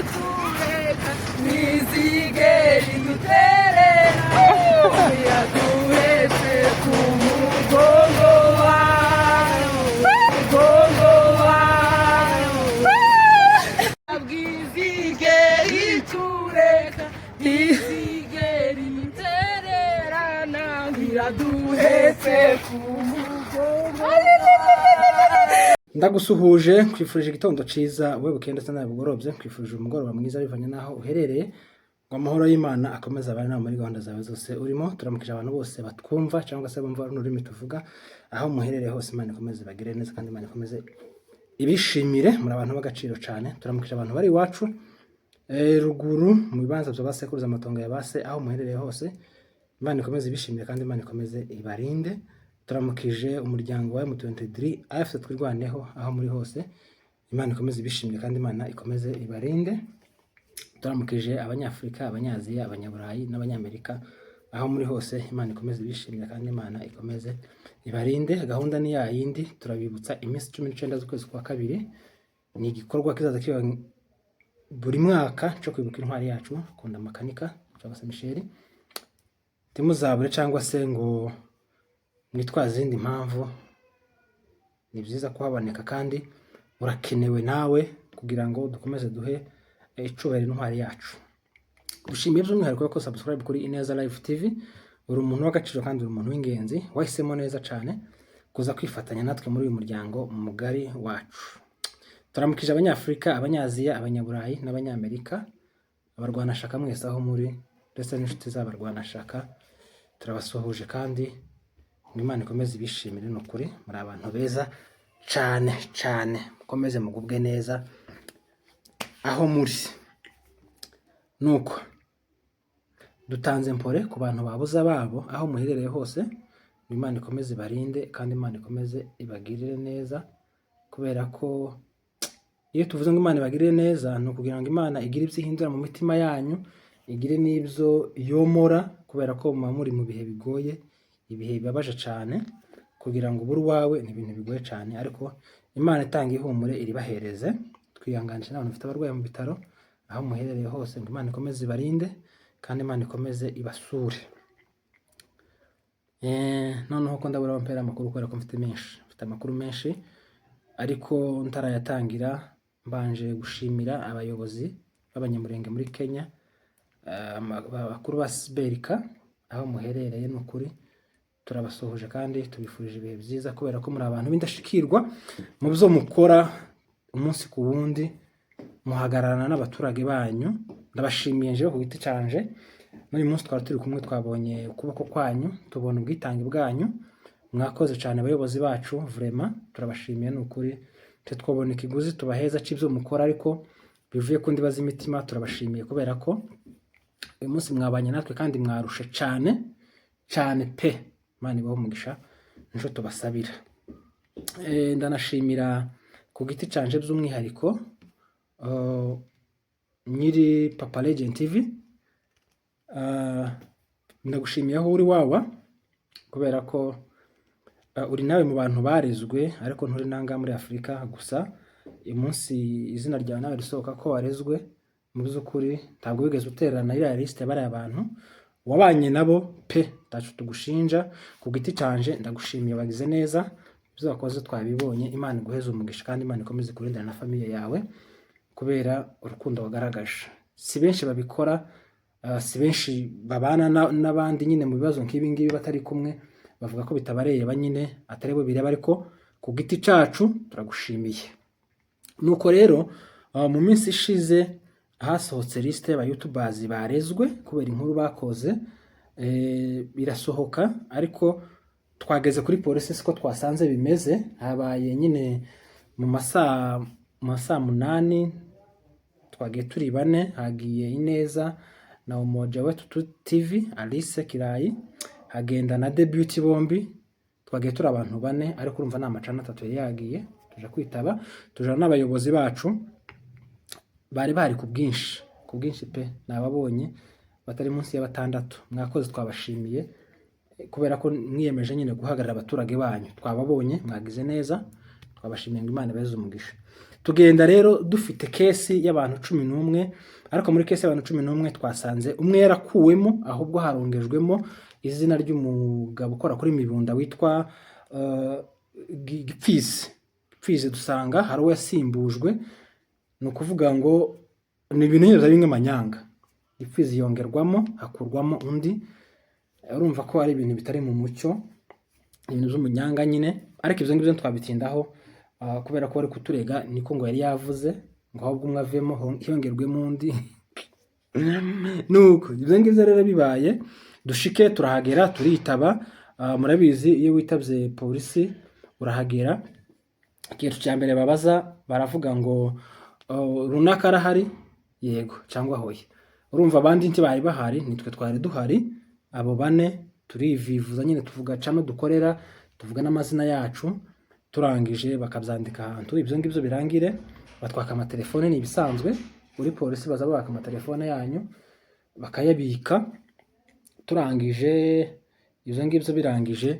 Itureka, ntizigera iduterera, yaduhetse ku mugongo wayo, mugongo wayo. Bwizigera itureka, ntizigera idutererana, iraduhetse ku mugongo. Ndagusuhuje, nkwifurije igitondo ciza wowe bukeye ndetse nawe bugorobye, nkwifurije umugoroba mwiza bivanye n'aho uherereye, ngo amahoro y'Imana akomeze abane nawe muri gahunda zawe zose urimo. Turamukije abantu bose batwumva cyangwa se bumva runo rurimi tuvuga, aho muherereye hose Imana ikomeze ibagire neza kandi Imana ikomeze ibishimire, muri abantu b'agaciro cyane. Turamukije abantu bari iwacu ruguru mu bibanza bya basekuruza, amatongo ya base, aho muherereye hose Imana ikomeze ibishimire kandi Imana ikomeze ibarinde. Turamukije umuryango wa M23 AFC Twirwaneho, aho muri hose Imana ikomeze ibishimire kandi Imana ikomeze ibarinde. Turamukije Abanyafurika, Abanyaziya, Abanyaburayi n'Abanyamerika, aho muri hose Imana ikomeze ibishimire kandi Imana ikomeze ibarinde. Gahunda ni ya yindi, turabibutsa iminsi 19 z'ukwezi kwa kabiri ni igikorwa kizaza kiba buri mwaka cyo kwibuka intwari yacu Kunda Makanika cyangwa se Michel. Ntimuzabure cyangwa se ngo mwitwaze izindi mpamvu, ni byiza kuhaboneka kandi urakenewe nawe kugira ngo dukomeze duhe icubahiro intwari yacu. Dushimiye by'umwihariko ko subscribe kuri Ineza Live TV, uri umuntu w'agaciro kandi uri umuntu w'ingenzi, wahisemo neza cyane kuza kwifatanya natwe muri uyu muryango mugari wacu. Turamukije Abanyafurika, Abanyaziya, Abanyaburayi n'Abanyamerika, abarwanashaka mwese aho muri ndetse n'inshuti z'abarwanashaka, turabasuhuje kandi ngo Imana ikomeze ibishimire. Ni ukuri muri abantu beza cyane cyane, mukomeze mugubwe neza aho muri. Nuko dutanze mpore ku bantu babuze ababo aho muherereye hose, ngo Imana ikomeze ibarinde kandi Imana ikomeze ibagirire neza, kubera ko iyo tuvuze ngo Imana ibagirire neza ni ukugira ngo Imana igire ibyo ihindura mu mitima yanyu, igire n'ibyo yomora, kubera ko muba muri mu bihe bigoye, ibihe bibabaje cyane. Kugira ngo ubure uwawe ni ibintu bigoye cyane, ariko Imana itanga ihumure iribahereze. Twihanganisha n'abantu bafite abarwayi mu bitaro, aho muherereye hose, ngo Imana ikomeze ibarinde kandi Imana ikomeze ibasure. Noneho ko ndabura aho mpera amakuru, kubera ko mfite menshi, mfite amakuru menshi ariko ntarayatangira, mbanje gushimira abayobozi b'Abanyamurenge muri Kenya, abakuru ba Siberika, aho muherereye. Ni ukuri turabasuhuje kandi tubifurije ibihe byiza, kubera ko muri abantu b'indashikirwa mu byo mukora umunsi ku wundi, muhagararana n'abaturage banyu. Ndabashimiye njewe ku giti canje, n'uyu munsi twari turi kumwe, twabonye ukuboko kwanyu, tubona ubwitange bwanyu. Mwakoze cyane abayobozi bacu, vraiment turabashimiye. Ni ukuri twabona ikiguzi tubaheza c'ibyo mukora, ariko bivuye ku ndiba z'imitima turabashimiye, kubera ko uyu munsi mwabanye natwe kandi mwarushe cyane cyane pe. Imana ibahe umugisha, nico tubasabira. Ndanashimira ku giti canje by'umwihariko nyiri Papa Legend TV. Ndagushimiye aho uri wawa, kubera ko uri nawe mu bantu barezwe, ariko nturi nanga muri Afurika gusa. Uyu munsi izina ryawe nawe risohoka ko warezwe, mu by'ukuri ntabwo wigeze utererana iriya lisite bariya abantu wabanye nabo pe, ntaco tugushinja. Ku giti canje ndagushimiye, wagize neza, ibyo wakoze twabibonye. Imana iguheze umugisha kandi Imana ikomeze kurindana na famille yawe kubera urukundo wagaragaje. Si benshi babikora, si benshi babana n'abandi nyine mu bibazo nk'ibi ngibi batari kumwe, bavuga ko bitabareba nyine, atari bo bireba, ariko ku giti cacu turagushimiye. Nuko rero mu minsi ishize hasohotse lisite y'aba youtubers barezwe kubera inkuru bakoze, birasohoka, ariko twageze kuri polisi siko twasanze bimeze. Habaye nyine mu masaa 8, twagiye turi bane, hagiye Ineza na Umoja Wetu TV, Alice Kirayi, hagenda na Debuty, bombi twagiye turi abantu bane, ariko urumva ni amacana atatu yari yagiye. Tuja kwitaba, tujana n'abayobozi bacu, bari bahari ku bwinshi, ku bwinshi pe, nababonye batari munsi ya batandatu. Mwakoze, twabashimiye kubera ko mwiyemeje nyine guhagarara abaturage banyu. Twababonye, mwagize neza, twabashimiye, ngo Imana ibaheze umugisha. Tugenda rero dufite case y'abantu 11, ariko muri case y'abantu 11 twasanze umwe yarakuwemo, ahubwo harongejwemo izina ry'umugabo ukora kuri Mibunda witwa Gipfizi. Gipfizi dusanga hari uwo yasimbujwe, ni ukuvuga ngo ni ibintu nyine byari bimwe manyanga. Gipfizi yongerwamo, hakurwamo undi. Urumva ko ari ibintu bitari mu mucyo, ibintu by'umunyanga nyine. Ariko ibyo ngibyo twabitindaho, kubera ko bari kuturega niko ngo yari yavuze ngo ahubwo umwe avemo hiyongerwemo undi. Nuko ibyo ngibyo rero bibaye, dushike turahagera, turitaba. Murabizi, iyo witabye polisi urahagera, ikintu cya mbere babaza baravuga ngo: "Oh, runaka arahari, yego cyangwa hoya?" Urumva abandi ntibari bahari, nitwe twari duhari abo bane. Turivivuza nyine, tuvuga cano dukorera, tuvuga n'amazina yacu. Turangije bakabyandika ahantu. Ibyo ngibyo birangire, batwaka amatelefone. Ni ibisanzwe muri polisi, baza babaka amatelefone yanyu bakayabika. Turangije ibyo ngibyo birangije,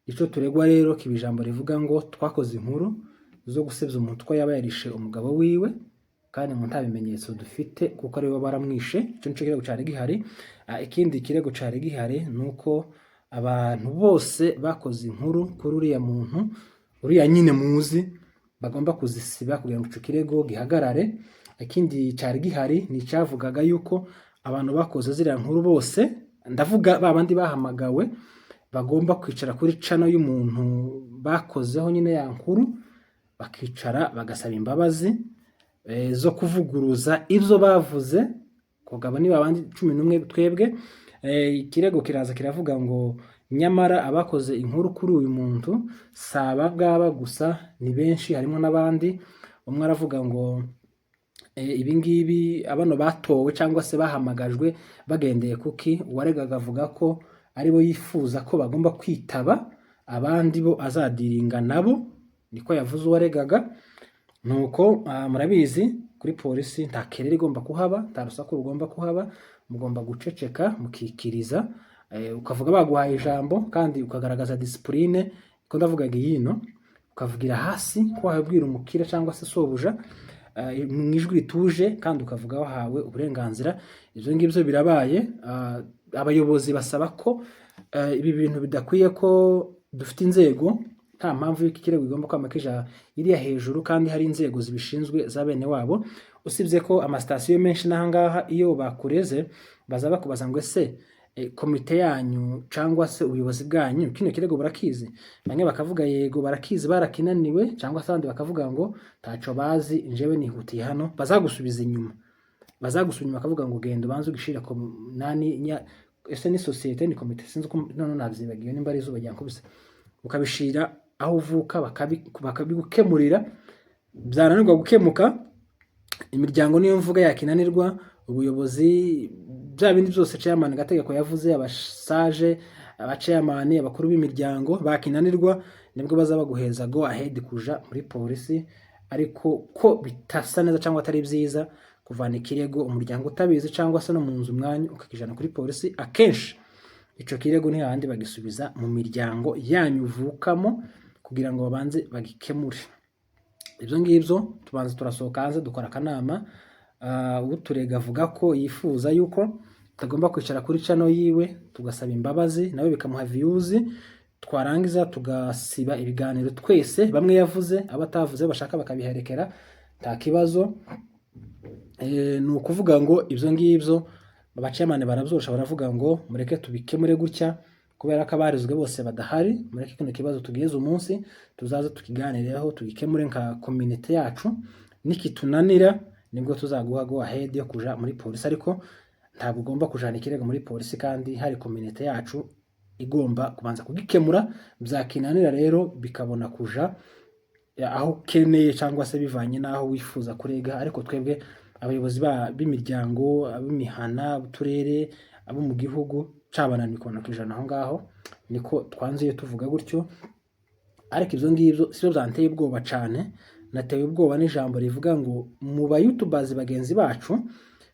icyo turegwa rero kiba ijambo rivuga ngo twakoze inkuru zo gusebya umuntu ko yaba yarishe umugabo wiwe, kandi ngo nta bimenyetso dufite kuko ariwe baramwishe. Icyo nicyo kirego cyari gihari. Ikindi kirego cyari gihari ni uko abantu bose bakoze inkuru kuri uriya muntu, uriya nyine muzi, bagomba kuzisiba kugira ngo icyo kirego gihagarare. Ikindi cyari gihari ni icyavugaga yuko abantu bakoze ziriya nkuru bose, ndavuga ba bandi bahamagawe, bagomba kwicara kuri channel y'umuntu bakozeho nyine ya nkuru, bakicara bagasaba imbabazi zo kuvuguruza ibyo bavuze. Kugabo niba abandi 11 twebwe. Ikirego kiraza kiravuga ngo nyamara abakoze inkuru kuri uyu muntu si aba ngaba gusa, ni benshi, harimo n'abandi. Umwe aravuga ngo ibi ngibi abano batowe cyangwa se bahamagajwe bagendeye kuki? Uwaregaga avuga ko aribo yifuza ko bagomba kwitaba, abandi bo azadiringa nabo, niko yavuze uwaregaga. Nuko murabizi, kuri polisi nta kerere igomba kuhaba, nta rusaku rugomba kuhaba, mugomba guceceka mukikiriza, ukavuga baguhaye ijambo kandi ukagaragaza discipline. Ko ndavugaga iyino, ukavugira hasi ko wabwira umukire cyangwa se sobuja, mu ijwi rituje kandi ukavuga wahawe uburenganzira. Ibyo ngibyo birabaye, abayobozi basaba ko ibi bintu bidakwiye, ko dufite inzego, nta mpamvu y'uko ikirego igomba kwama kija iriya hejuru kandi hari inzego zibishinzwe za bene wabo. Usibye ko amasitasiyo menshi n'ahangaha iyo bakureze baza bakubaza ngo: "Ese komite yanyu cyangwa se ubuyobozi bwanyu kino kirego burakizi?" Bamwe bakavuga yego barakizi, barakinaniwe, cyangwa se abandi bakavuga ngo ntaco bazi, njyewe nihutiye hano. Bazagusubiza inyuma, bazagusubiza inyuma bakavuga ngo genda ubanze ugishire ko nani ese ni sosiyete, ni komite, sinzi uko none nabyibagiwe, nimba ari izuba ryankubise. Ukabishira aho uvuka bakabigukemurira, byananirwa gukemuka, imiryango niyo mvuga yakinanirwa, ubuyobozi, bya bindi byose chairman Gategeko yavuze, abasaje, abachairman, abakuru b'imiryango bakinanirwa, nibwo baza baguheza go ahead kuja muri polisi. Ariko ko bitasa neza cyangwa atari byiza kuvana ikirego umuryango utabizi cyangwa se no mu nzu umwanya ukakijana kuri polisi, akenshi ico kirego ntihandi bagisubiza mu miryango yanyu uvukamo kugira ngo babanze bagikemure. Ibyo ngibyo tubanza turasohoka hanze, dukora akanama. Uturega avuga ko yifuza yuko tugomba kwicara kuri channel yiwe tugasaba imbabazi, nawe bikamuha views, twarangiza tugasiba ibiganiro twese, bamwe yavuze, abatavuze bashaka bakabiherekera, nta kibazo. Ni ukuvuga ngo ibyo ngibyo abachairman barabyorosha, baravuga ngo mureke tubikemure gutya, kubera ko abarizwe bose badahari, mureke kino kibazo tugeze umunsi tuzaze tukiganireho, tugikemure nka community yacu, nikitunanira nibwo tuzaguha go ahead yo kuja muri polisi. Ariko ntabwo ugomba kujana ikirego muri polisi kandi hari community yacu igomba kubanza kugikemura, byakinanira rero bikabona kuja aho ukeneye cyangwa se bivanye n'aho wifuza kurega. Ariko twebwe abayobozi b'imiryango, ab'imihana, uturere, abo mu gihugu cabananiye kubona kwijana aho ngaho, niko twanzuye tuvuga gutyo. Ariko ibyo ngibyo sibyo byanteye ubwoba cane. Natewe ubwoba n'ijambo rivuga ngo mu ba youtubers bagenzi bacu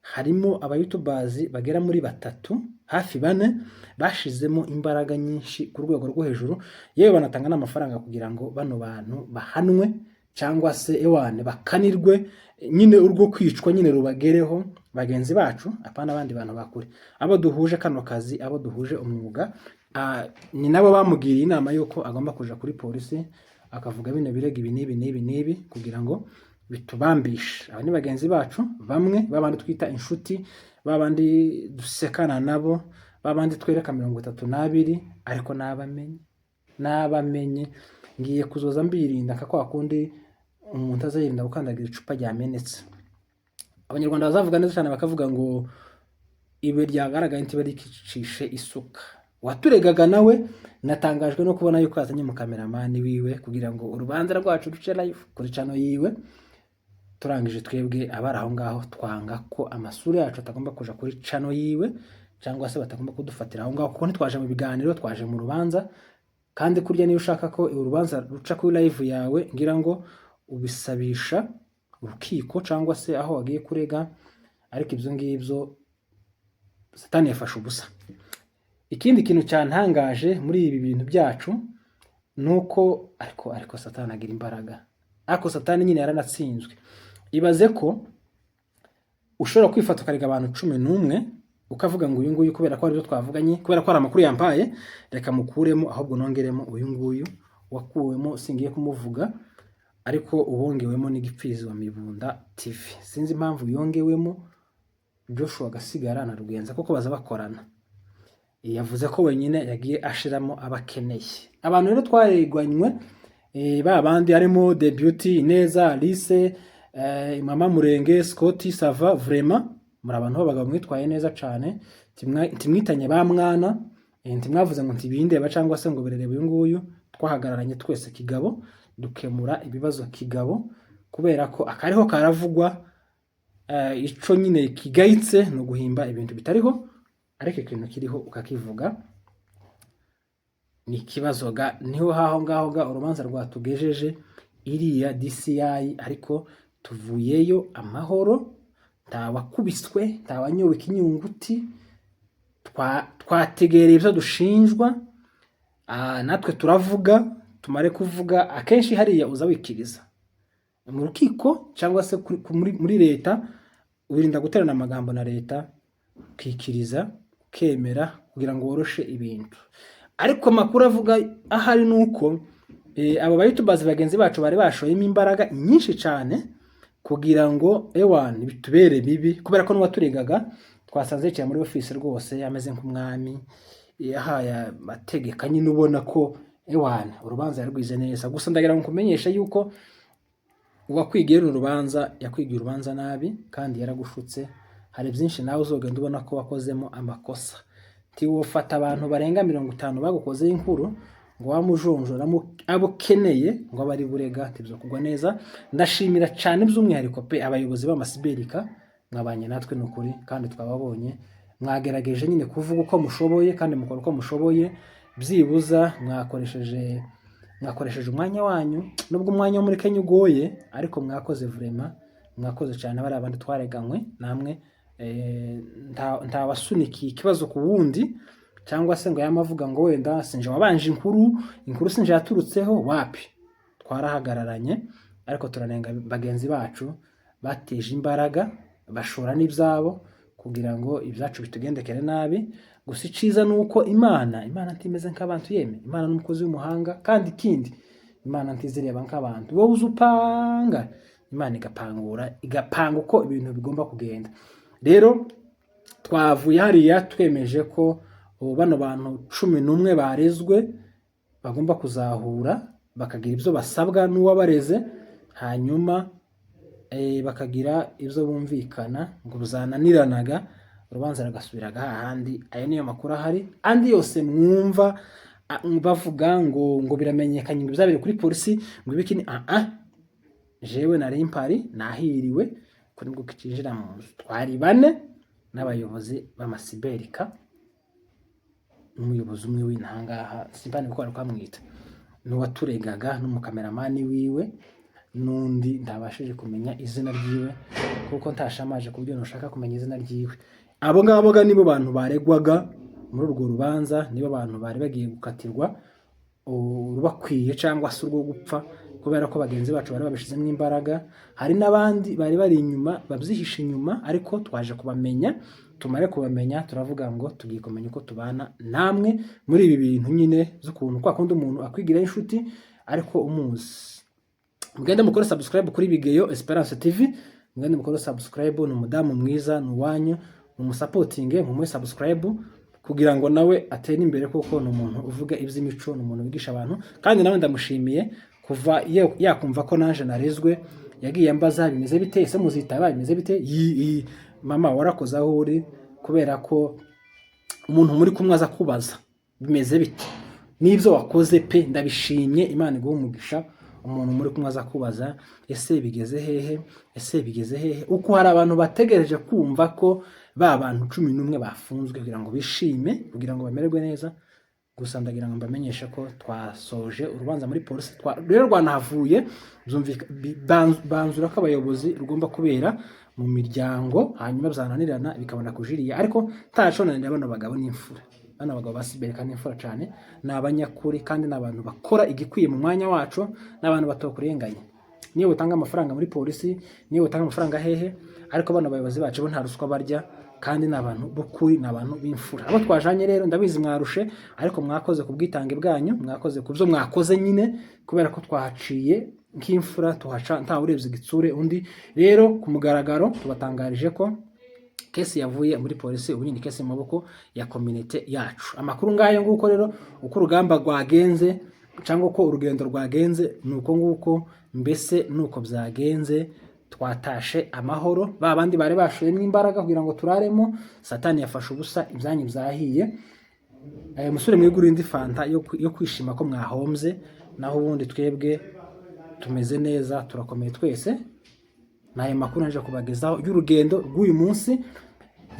harimo aba youtubers bagera muri batatu, hafi bane, bashizemo imbaraga nyinshi ku rwego rwo hejuru, yewe banatanga n'amafaranga kugira ngo bano bantu bahanwe. cyangwa se ewane bakanirwe nyine, urwo kwicwa nyine rubagereho, bagenzi bacu, apana abandi bantu bakure, abo duhuje kano kazi, abo duhuje umwuga. Ni nabo bamugiriye inama y'uko agomba kuja kuri polisi akavuga bino birego ibi n'ibi n'ibi n'ibi kugira ngo bitubambishe. Aba ni bagenzi bacu bamwe babandi twita inshuti, babandi dusekana nabo, babandi twereka 32, ariko nabamenye, nabamenye, ngiye kuzoza mbirinda nka kwa kundi umuntu azayirinda gukandagira icupa ryamenetse. Abanyarwanda bazavuga neza cyane, bakavuga ngo ibuye ryagaragaye ntiba rikicishe isuka. Waturegaga nawe natangajwe no kubona yuko yazanye umukameramani wiwe kugira ngo urubanza rwacu ruce live kuri channel yiwe. Turangije twebwe abari aho ngaho twanga ko amasura yacu atagomba kuja kuri channel yiwe, cyangwa se batagomba kudufatira aho ngaho, kuko ntitwaje mu biganiro, twaje mu rubanza. Kandi kurya niyo ushaka ko urubanza ruca kuri live yawe, ngira ngo ubisabisha urukiko cyangwa se aho wagiye kurega. Ariko ibyo ngibyo Satani yafashe ubusa. Ikindi kintu cyantangaje muri ibi bintu byacu ni uko ariko Satani agira imbaraga, ariko Satani nyine yaranatsinzwe. Ibaze ko ushobora kwifata ukarega abantu 11, ukavuga ngo uyu nguyu kubera ko aribyo twavuganye, kubera ko hari amakuru yampaye, reka mukuremo ahubwo nongeremo uyu nguyu wakuwemo, singiye kumuvuga, ariko uwongewemo n'Igipfizi wa Mibunda TV. Sinzi impamvu yongewemo, Joshua agasigara na Rugenza, kuko baza bakorana. Yavuze ko wenyine yagiye ashiramo abakeneye. Abantu rero twaregwanywe, ba bandi harimo The Beauty, Ineza Alice, Mama Murenge, Scott Sava, vraiment muri abantu b'abagabo mwitwaye neza cyane. Ntimwitanye ba mwana, ntimwavuze ngo ntibindeba cyangwa se ngo birareba uyu nguyu. Twahagararanye twese kigabo, dukemura ibibazo kigabo, kubera ko akariho karavugwa, ico nyine kigayitse ni uguhimba ibintu bitariho, ariko ikintu kiriho ukakivuga ni ikibazo ga. Niho haho ngaho ga urubanza rwatugejeje iriya DCI, ariko tuvuyeyo amahoro, ntawakubiswe, ntawanyowe ikinyunguti. Twategereye ibyo dushinjwa, natwe turavuga, tumare kuvuga. Akenshi hariya uza wikiriza mu rukiko cyangwa se muri leta, wirinda guterana amagambo na leta, ukikiriza, ukemera kugira ngo woroshe ibintu. Ariko amakuru avuga ahari ni uko abo bayitubazi bagenzi bacu bari bashoyemo imbaraga nyinshi cyane kugira ngo ewan bitubere bibi, kubera ko n'uwaturegaga twasanze yicaye muri ofisi rwose ameze nk'umwami, yahaye amategeko nyine, ubona ko ewan urubanza yarwize neza. Gusa ndagira ngo nkumenyeshe yuko uwakwigiye runo rubanza yakwigiye urubanza nabi kandi yaragushutse. Hari byinshi nawe uzogenda ubona ko wakozemo amakosa. Ntiwofata abantu barenga 50 bagukozeho inkuru ngo wamujonjoramo abo ukeneye ngo abe ari burega, ntibyo kugwa neza. Ndashimira cyane by'umwihariko pe abayobozi b'amasiberika mwabanye natwe, ni ukuri, kandi twababonye mwagerageje nyine kuvuga uko mushoboye kandi mukora uko mushoboye. Byibuza mwakoresheje umwanya wanyu, nubwo umwanya wo muri Kenya ugoye, ariko mwakoze, vraiment mwakoze cyane. Bariya bandi twareganywe namwe, ntawasunikiye ikibazo ku wundi, cyangwa se ngo yama avuga ngo wenda sinje wabanje inkuru, inkuru sinje yaturutseho, wapi. Twarahagararanye, ariko turanenga bagenzi bacu bateje imbaraga, bashora n'ibyabo kugira ngo ibyacu bitugendekere nabi. Gusa iciza ni uko Imana ntimeze nk'abantu yeme. Imana ni umukozi w'umuhanga, kandi ikindi Imana ntizireba nk'abantu. Wowe uzi upanga, Imana igapangura, igapanga uko ibintu bigomba kugenda. Rero twavuye hariya twemeje ko ubu bano bantu 11 barezwe bagomba kuzahura, bakagira ibyo basabwa n'uwabareze, hanyuma bakagira ibyo bumvikana, ngo bizananiranaga urubanza rugasubiraga hahandi. Ayo niyo makuru ahari. Andi yose mwumva bavuga ngo biramenyekanye, ngo bizabere kuri polisi, ngo ibiki ni ah, jewe nari mpari, nahiriwe kuri bwo kicinjira mu nzu. Twari bane n'abayobozi b'amasiberika n'umuyobozi umwe w'intangaha, simpani kuko bari kwamwita, n'uwaturegaga n'umukameramani wiwe n'undi ntabashije kumenya izina ryiwe, kuko ntashamaje ku buryo ntushaka kumenya izina ryiwe. Abo ngabo ga nibo bantu baregwaga muri urwo rubanza, nibo bantu bari bagiye gukatirwa urubakwiye cyangwa se urwo gupfa. Kubera ko bagenzi bacu bari babishizemo imbaraga, hari n'abandi bari bari inyuma babyihishe inyuma, ariko twaje kubamenya. Tumare kubamenya, turavuga ngo tugiye kumenya uko tubana namwe muri ibi bintu nyine, z'ukuntu kwa kundi umuntu akwigiraho inshuti ariko umuzi. Mugende mukore subscribe kuri Bigeyo Esperance TV, mugende mukore subscribe. Ni umudamu mwiza, ni uwanyu, mumusapotinge, mumuhe subscribe kugira ngo nawe atere imbere, kuko ni umuntu uvuga iby'imico, ni umuntu wigisha abantu. Kandi nawe ndamushimiye, kuva yakumva ko naje narezwe, yagiye ambaza: "Bimeze bite? Ese muzitaba? Bimeze bite?" Mama, warakoze aho uri, kubera ko umuntu muri kumwe aza kubaza bimeze bite, n'ibyo wakoze pe, ndabishimye, Imana iguhe umugisha. Umuntu muri kumwe aza kubaza: "Ese bigeze hehe? Ese bigeze hehe?" Uko hari abantu bategereje kumva ko ba bantu 11 bafunzwe kugira ngo bishime, kugira ngo bamererwe neza. Gusa ndagira ngo mbamenyeshe ko twasoje urubanza muri polisi. Rero rwanahavuye, banzura ko abayobozi rugomba kubera mu miryango, hanyuma byananirana bikabona kujiriya. Ariko ntaconanira, bano bagabo n'imfura, bano bagabo ba Siberika n'imfura cyane, ni abanyakuri kandi ni abantu bakora igikwiye mu mwanya wacu, ni abantu batokurenganya. Niyo utanga amafaranga muri polisi, niyo utanga amafaranga hehe, ariko bano bayobozi bacu bo nta ruswa barya, kandi ni abantu b'ukuri, ni abantu b'imfura. Abo twajanye rero, ndabizi mwarushe, ariko mwakoze ku bwitange bwanyu, mwakoze ku byo mwakoze nyine, kubera ko twahaciye nk'imfura, tuhaca ntawe urebye igitsure undi. Rero ku mugaragaro tubatangarije ko case yavuye muri polisi, ubu nyine case mu maboko ya community yacu. Amakuru ngayo nguko rero, uko urugamba rwagenze cyangwa uko urugendo rwagenze ni uko nguko, mbese ni uko byagenze. Twatashe amahoro. Ba bandi bari bashoyemo imbaraga kugira ngo turaremo, Satani yafashe ubusa, ibyanyu byahiye. Musore, mwigurire indi fanta yo kwishima ko mwahombye, naho ubundi twebwe tumeze neza, turakomeye twese. Ni ayo makuru naje kubagezaho y'urugendo rw'uyu munsi,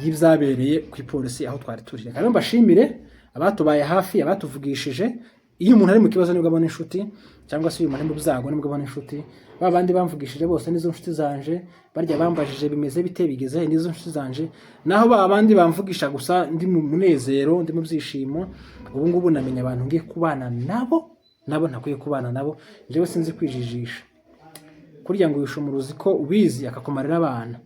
y'ibyabereye ku ipolisi aho twari turi. Reka rero mbashimire abatubaye hafi, abatuvugishije. Iyo umuntu ari mu kibazo nibwo abona inshuti, cyangwa se iyo umuntu ari mu byago nibwo abona inshuti. Ba bandi bamvugishije bose nizo nshuti zanje, barya bambajije bimeze bite, bigeze he, nizo nshuti zanje. Naho ba bandi bamvugisha gusa ndi mu munezero, ndi mu byishimo, ubu ngubu namenya abantu ngiye kubana nabo, nabo ntakwiye kubana nabo. Njyewe sinzi kwijijisha kurya ngo wishe umuruzi ko ubizi akakumarira abana.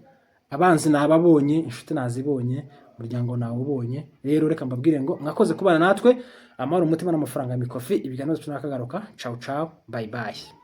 Abanzi nababonye, inshuti nazibonye, umuryango nawubonye. Rero reka mbabwire ngo mwakoze kubana natwe. Amahoro, umutima n'amafaranga, mikofi. Ibiganiro tunakagaruka. Ciao ciao, bye bye.